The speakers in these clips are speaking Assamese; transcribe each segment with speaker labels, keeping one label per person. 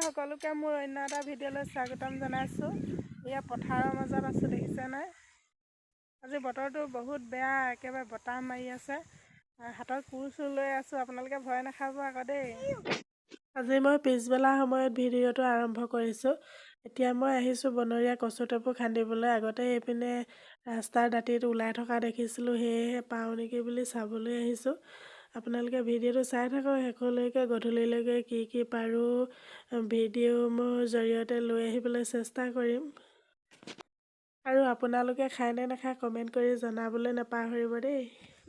Speaker 1: সকলোকে মোৰ অন্য এটা ভিডিঅ'লৈ স্বাগতম জনাইছোঁ। এয়া পথাৰৰ মাজত আছোঁ, দেখিছে নাই? আজি বতৰটো বহুত বেয়া, একেবাৰে বতাহ মাৰি আছে। হাতত কোৰ চোৰ লৈ আছোঁ, আপোনালোকে ভয় নাখাব আকৌ দেই। আজি মই পিছবেলা সময়ত ভিডিঅ'টো আৰম্ভ কৰিছোঁ। এতিয়া মই আহিছোঁ বনৰীয়া কচু টেপু খান্দিবলৈ। আগতে এইপিনে ৰাস্তাৰ দাঁতিত ওলাই থকা দেখিছিলোঁ, সেয়েহে পাওঁ নেকি বুলি চাবলৈ আহিছোঁ। আপোনালোকে ভিডিঅ'টো চাই থাকক শেষলৈকে, গধূলিলৈকে কি কি পাৰোঁ ভিডিঅ' মোৰ জৰিয়তে লৈ আহিবলৈ চেষ্টা কৰিম। আৰু আপোনালোকে খায় নে নাখায় কমেণ্ট কৰি জনাবলৈ নাপাহৰিব দেই।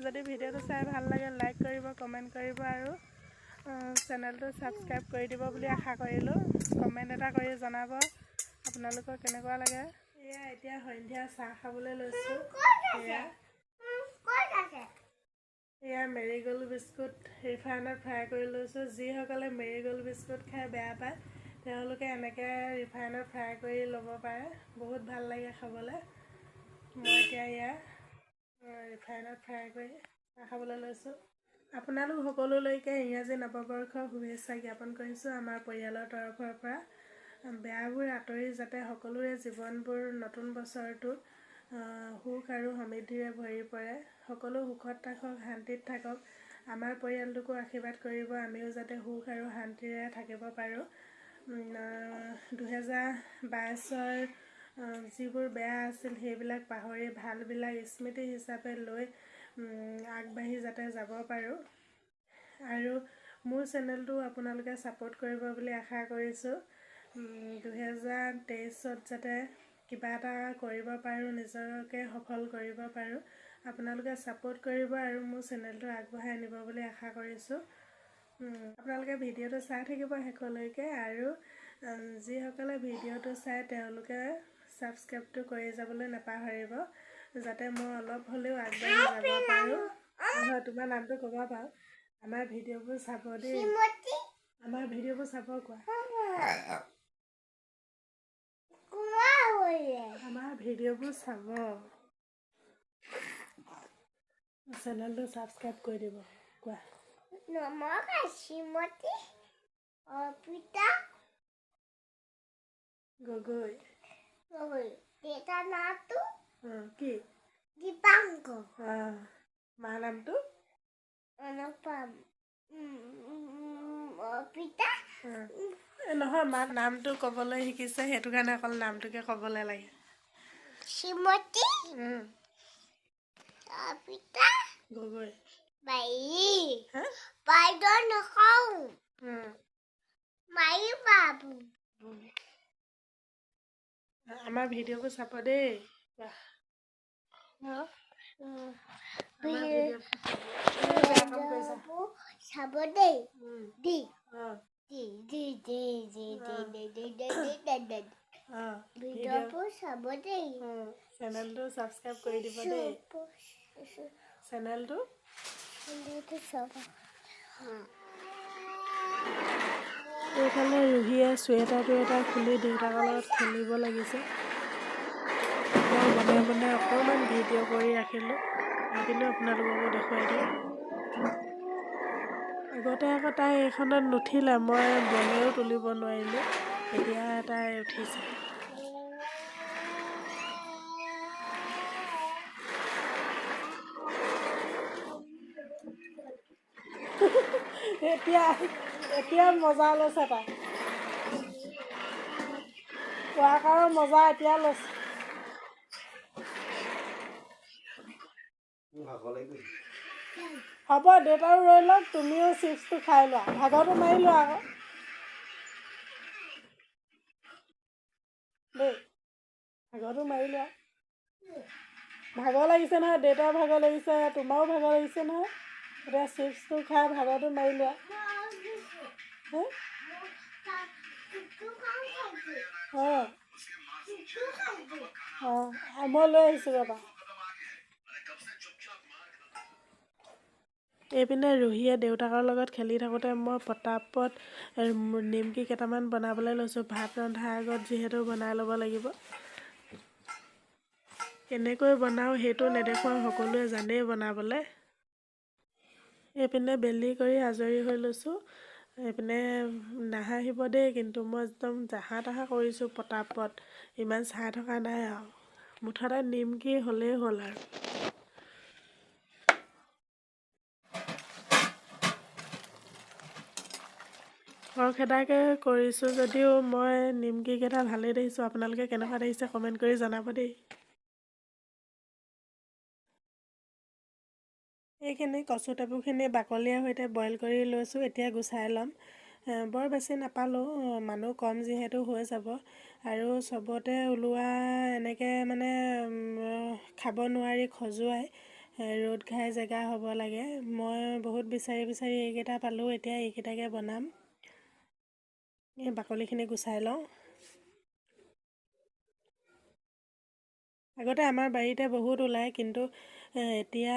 Speaker 1: যদি ভিডিঅ'টো চাই ভাল লাগে, লাইক কৰিব, কমেণ্ট কৰিব আৰু চেনেলটো ছাবস্ক্ৰাইব কৰি দিব বুলি আশা কৰিলোঁ। কমেণ্ট এটা কৰি জনাব আপোনালোকৰ কেনেকুৱা লাগে। এয়া এতিয়া সন্ধিয়া চাহ খাবলৈ লৈছোঁ। এয়া মেৰিগ'ল্ড বিস্কুট ৰিফাইনত ফ্ৰাই কৰি লৈছোঁ। যিসকলে মেৰিগ'ল্ড বিস্কুট খাই বেয়া পায়, তেওঁলোকে এনেকৈ ৰিফাইনত ফ্ৰাই কৰি ল'ব পাৰে, বহুত ভাল লাগে খাবলৈ। মই এতিয়া এয়া ৰিফাইনত ফ্ৰাই কৰি চাহ খাবলৈ লৈছোঁ। আপোনালোক সকলোলৈকে ইংৰাজী নৱবৰ্ষৰ শুভেচ্ছা জ্ঞাপন কৰিছোঁ আমাৰ পৰিয়ালৰ তৰফৰ পৰা। বেয়াবোৰ আঁতৰি যাতে সকলোৰে জীৱনবোৰ নতুন বছৰটোত সুখ আৰু সমৃদ্ধিৰে ভৰি পৰে। সকলো সুখত থাকক, শান্তিত থাকক। আমাৰ পৰিয়ালটোকো আশীৰ্বাদ কৰিব, আমিও যাতে সুখ আৰু শান্তিৰে থাকিব পাৰোঁ। 2022ৰ যিবোৰ বেয়া আছিল, সেইবিলাক পাহৰি ভালবিলাক স্মৃতি হিচাপে লৈ আগবাঢ়ি যাতে যাব পাৰোঁ। আৰু মোৰ চেনেলটো আপোনালোকে ছাপোৰ্ট কৰিব বুলি আশা কৰিছোঁ। 2023ত যাতে কিবা এটা কৰিব পাৰোঁ, নিজকে সফল কৰিব পাৰোঁ, আপোনালোকে ছাপোৰ্ট কৰিব আৰু মোৰ চেনেলটো আগবঢ়াই নিব বুলি আশা কৰিছোঁ। আপোনালোকে ভিডিঅ'টো চাই থাকিব শেষলৈকে আৰু যিসকলে ভিডিঅ'টো চায়, তেওঁলোকে ছাবস্ক্ৰাইবটো কৰি যাবলৈ নাপাহৰিব, যাতে মই অলপ হ'লেও আগবাঢ়ি যাব পাৰোঁ। হয়, তোমাৰ নামটো ক'বা বাৰু। আমাৰ ভিডিঅ'বোৰ চাব দেই।
Speaker 2: শ্ৰীমতী।
Speaker 1: আমাৰ ভিডিঅ'বোৰ চাব কোৱা।
Speaker 2: কোৱা বোলে।
Speaker 1: আমাৰ ভিডিঅ'বোৰ চাব, চেনেলটো ছাবস্ক্ৰাইব কৰি দিব কোৱা।
Speaker 2: নমস্কাৰ, শ্ৰীমতী অৰ্পিতা
Speaker 1: গগৈ।
Speaker 2: গগৈ। দেউতাৰ নামটো
Speaker 1: কি?
Speaker 2: দীপাংক।
Speaker 1: অঁ, মাৰ নামটো?
Speaker 2: অনুপম অৰ্পিতা।
Speaker 1: এই নহয়, মাৰ নামটো ক'বলৈ শিকিছে, সেইটো কাৰণে অকল নামটোকে ক'বলৈ লাগে।
Speaker 2: শ্ৰীমতী অৰ্পিতা
Speaker 1: গগৈ।
Speaker 2: বাই।
Speaker 1: হা।
Speaker 2: বাইদেউ নকওঁ। মাৰি বাবু।
Speaker 1: আমাৰ ভিডিঅ'বোৰ চাব দেই। বাহ। আমাৰ ভিডিঅ'বোৰ চাব। এই বেয়া কাম কৰিছা।
Speaker 2: চাব দেই। দি দি দি দি দি দি দি দি দি দি দি।
Speaker 1: অঁ, ভিডিঅ'
Speaker 2: ভিডিঅ'বোৰ চাব দেই।
Speaker 1: চেনেলটো ছাবস্ক্ৰাইব কৰি দিব দেই, চেনেলটো।
Speaker 2: চেনেলটো চাব।
Speaker 1: এইফালে ৰুহিয়ে চুৱেটাৰ টুৱেটাৰ খুলি দেউতাকৰ লগত খেলিব লাগিছে। মই মনে মনে অকণমান ভিডিঅ' কৰি ৰাখিলোঁ, ভাবিলোঁ আপোনালোককো দেখুৱাই দিওঁ। আগতে আকৌ তাই এইখনত নুঠিলে, মই বলেও তুলিব নোৱাৰিলোঁ। এতিয়া তাই উঠিছে। এতিয়া এতিয়া মজা লৈছে তাই, ৱাকাৰৰ মজা এতিয়া লৈছে।
Speaker 3: মোৰ ভাগৰ লাগি গৈছে।
Speaker 1: হ'ব, দেউতাৰো ৰৈ লওক, তুমিও চিপছটো খাই লোৱা, ভাগৰটো মাৰি লোৱা আকৌ দেই। ভাগৰটো মাৰি লোৱা। ভাগৰ লাগিছে নহয়, দেউতাৰ ভাগৰ লাগিছে, তোমাৰো ভাগৰ লাগিছে নহয়। এতিয়া চিপছটো খাই ভাগৰটো মাৰি লোৱা। হে? অঁ অঁ, মই লৈ আহিছোঁ, ৰ'বা। এইপিনে ৰুহিয়ে দেউতাকৰ লগত খেলি থাকোঁতে মই পটাপট নিমকি কেইটামান বনাবলৈ লৈছোঁ। ভাত ৰন্ধাৰ আগত যিহেতু বনাই ল'ব লাগিব। কেনেকৈ বনাওঁ সেইটো নেদেখুৱাওঁ, সকলোৱে জানেই বনাবলৈ। এইপিনে বেলি কৰি আজৰি হৈ লৈছোঁ। এইপিনে নাহাঁহিব দেই, কিন্তু মই একদম জাহা তাহা কৰিছোঁ পটাপট, ইমান চাই থকা নাই আৰু, মুঠতে নিমকি হ'লেই হ'ল আৰু। খৰখেদাকৈ কৰিছোঁ যদিও মই নিমকিকেইটা ভালেই দেখিছোঁ। আপোনালোকে কেনেকুৱা দেখিছে কমেণ্ট কৰি জনাব দেই। এইখিনি কচু টেপুখিনি বাকলিৰ সৈতে বইল কৰি লৈছোঁ, এতিয়া গুচাই ল'ম। বৰ বেছি নাপালোঁ, মানুহ কম যিহেতু হৈ যাব। আৰু চবতে ওলোৱা এনেকৈ মানে খাব নোৱাৰি, খজুৱাই, ৰ'দ ঘাই জেগা হ'ব লাগে। মই বহুত বিচাৰি বিচাৰি এইকেইটা পালোঁ, এতিয়া এইকেইটাকে বনাম। এই বাকলিখিনি গুচাই লওঁ। আগতে আমাৰ বাৰীতে বহুত ওলায়, কিন্তু এতিয়া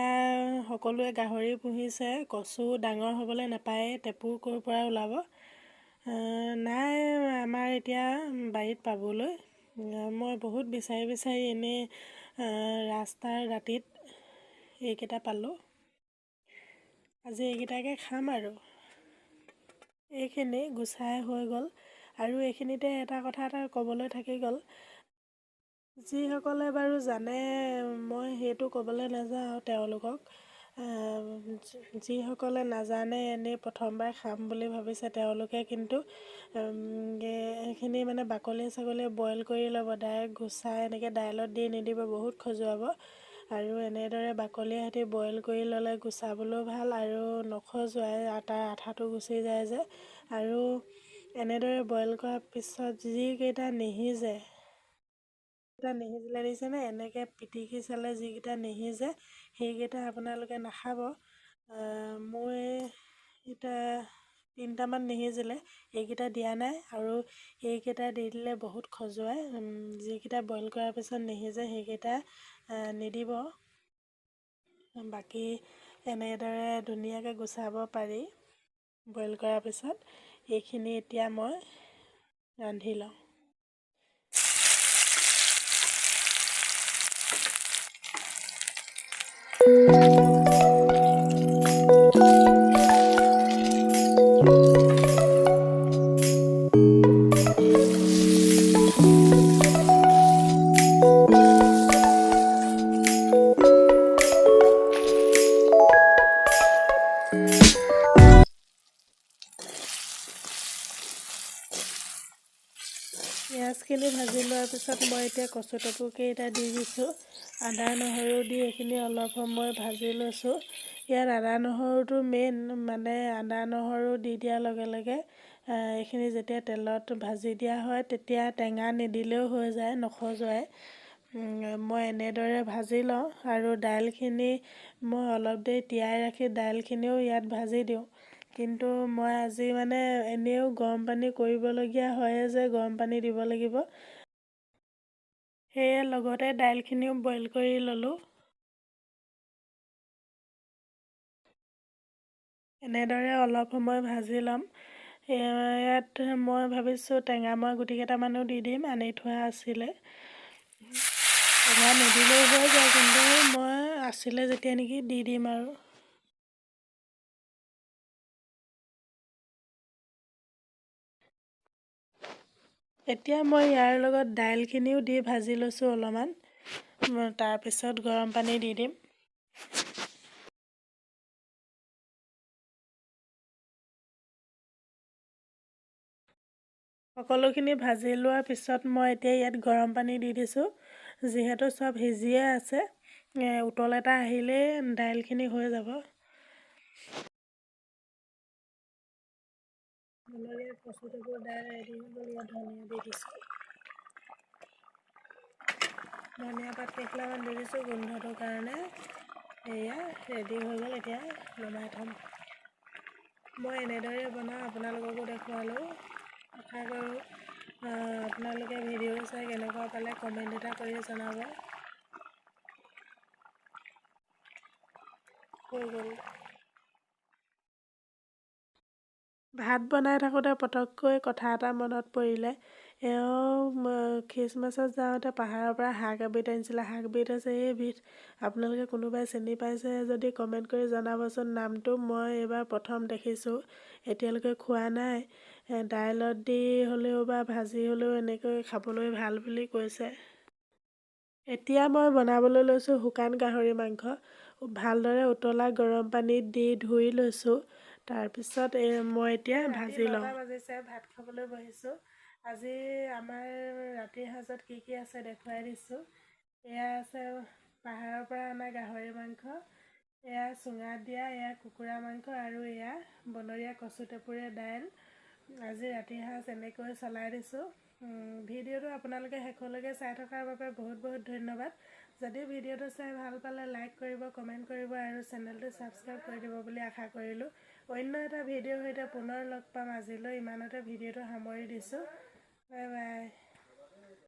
Speaker 1: সকলোৱে গাহৰি পুহিছে, কচু ডাঙৰ হ'বলৈ নাপায়, টেপু ক'ৰ পৰা ওলাব নাই আমাৰ এতিয়া বাৰীত পাবলৈ। মই বহুত বিচাৰি বিচাৰি এনেই ৰাস্তাৰ দাঁতিত এইকেইটা পালোঁ, আজি এইকেইটাকে খাম আৰু। এইখিনি গুচাই হৈ গ'ল। আৰু এইখিনিতে এটা কথা এটা ক'বলৈ থাকি গ'ল, যিসকলে বাৰু জানে মই সেইটো ক'বলৈ নাযাওঁ তেওঁলোকক, যিসকলে নাজানে এনেই প্ৰথমবাৰ খাম বুলি ভাবিছে তেওঁলোকে কিন্তু এইখিনি মানে বাকলিয়ে ছাগলীয়ে বইল কৰি ল'ব, ডাইৰেক্ট গুচাই এনেকৈ দাইলত দি নিদিব, বহুত খজুৱাব। আৰু এনেদৰে বাকলিয়ে সৈতে বইল কৰি ল'লে গুচাবলৈও ভাল আৰু নখজুৱাই, তাৰ আঠাটো গুচি যায় যে। আৰু এনেদৰে বইল কৰাৰ পিছত যিকেইটা নিসিজে, নিসিজিলে দিছেনে এনেকৈ পিটিকি চালে যিকেইটা নিসিজে সেইকেইটা আপোনালোকে নাখাব। মোৰ এতিয়া তিনিটামান নিসিজিলে, এইকেইটা দিয়া নাই। আৰু এইকেইটা দি দিলে বহুত খজুৱাই, যিকেইটা বইল কৰাৰ পিছত নিসিজে সেইকেইটা নিদিব। বাকী এনেদৰে ধুনীয়াকৈ গুচাব পাৰি বইল কৰাৰ পিছত। এইখিনি এতিয়া মই ৰান্ধি লওঁ। পিঁয়াজখিনি ভাজি লোৱাৰ পিছত মই এতিয়া কচু টেপুকেইটা দি দিছোঁ। আদা নহৰু দি এইখিনি অলপ সময় ভাজি লৈছোঁ। ইয়াত আদা নহৰুটো মেইন, মানে আদা নহৰু দি দিয়াৰ লগে লগে এইখিনি যেতিয়া তেলত ভাজি দিয়া হয় তেতিয়া টেঙা নিদিলেও হৈ যায়, নখজুৱাই। মই এনেদৰে ভাজি লওঁ। আৰু দাইলখিনি মই অলপ দেৰি তিয়াই ৰাখি দাইলখিনিও ইয়াত ভাজি দিওঁ। কিন্তু মই আজি মানে এনেও গৰম পানী কৰিবলগীয়া হয়ে যে গৰম পানী দিব লাগিব, সেয়ে লগতে দাইলখিনিও বইল কৰি ল'লোঁ। এনেদৰে অলপ সময় ভাজি ল'ম। ইয়াত মই ভাবিছোঁ টেঙামৰা গুটি কেইটামানো দি দিম, আনি থোৱা আছিলে। টেঙা নিদিলেও হৈ যায়, কিন্তু মই আছিলে যেতিয়া নেকি দি দিম আৰু। এতিয়া মই ইয়াৰ লগত দাইলখিনিও দি ভাজি লৈছোঁ অলপমান, তাৰপিছত গৰম পানী দি দিম। সকলোখিনি ভাজি লোৱাৰ পিছত মই এতিয়া ইয়াত গৰম পানী দি দিছোঁ। যিহেতু চব সিজিয়ে আছে, উতল এটা আহিলেই দাইলখিনি হৈ যাব। কচু টেপুৰ দাইল ৰেডি হৈ গ'ল। ইয়াত ধনিয়া দি দিছোঁ, ধনিয়া পাত কেইখিলামান দি দিছোঁ গোন্ধটোৰ কাৰণে। এয়া ৰেডি হৈ গ'ল, এতিয়া নমাই থ'ম। মই এনেদৰে বনাওঁ, আপোনালোককো দেখুৱালোঁ। আশা কৰোঁ আপোনালোকে ভিডিঅ' চাই কেনেকুৱা পালে কমেণ্ট এটা কৰি জনাব। হৈ গ'ল। ভাত বনাই থাকোঁতে পটককৈ কথা এটা মনত পৰিলে। এওঁ খ্ৰীষ্টমাছত যাওঁতে পাহাৰৰ পৰা শাক এবিধ আনিছিলে। শাকবিধ হৈছে এইবিধ। আপোনালোকে কোনোবাই চিনি পাইছে যদি কমেণ্ট কৰি জনাবচোন নামটো। মই এইবাৰ প্ৰথম দেখিছোঁ, এতিয়ালৈকে খোৱা নাই। দাইলত দি হ'লেও বা ভাজি হ'লেও এনেকৈ খাবলৈ ভাল বুলি কৈছে। এতিয়া মই বনাবলৈ লৈছোঁ শুকান গাহৰি মাংস। ভালদৰে উতলা গৰম পানীত দি ধুই লৈছোঁ। তাৰপিছত এই মই এতিয়া ভাজি লওঁ। বাজিছে, ভাত খাবলৈ বহিছোঁ। আজি আমাৰ ৰাতিৰ সাজত কি কি আছে দেখুৱাই দিছোঁ। এয়া আছে পাহাৰৰ পৰা অনা গাহৰি মাংস, এয়া চুঙাত দিয়া, এয়া কুকুৰা মাংস আৰু এয়া বনৰীয়া কচু টেপুৰে দাইল। আজি ৰাতিৰ সাজ এনেকৈ চলাই দিছোঁ। ভিডিঅ'টো আপোনালোকে শেষলৈকে চাই থকাৰ বাবে বহুত বহুত ধন্যবাদ। যদি ভিডিঅ'টো চাই ভাল পালে লাইক কৰিব, কমেণ্ট কৰিব আৰু চেনেলটো ছাবস্ক্ৰাইব কৰি দিব বুলি আশা কৰিলোঁ। অন্য এটা ভিডিঅ'ৰ সৈতে পুনৰ লগ পাম। আজিলৈ ইমানতে ভিডিঅ'টো সামৰি দিছোঁ। Bye bye.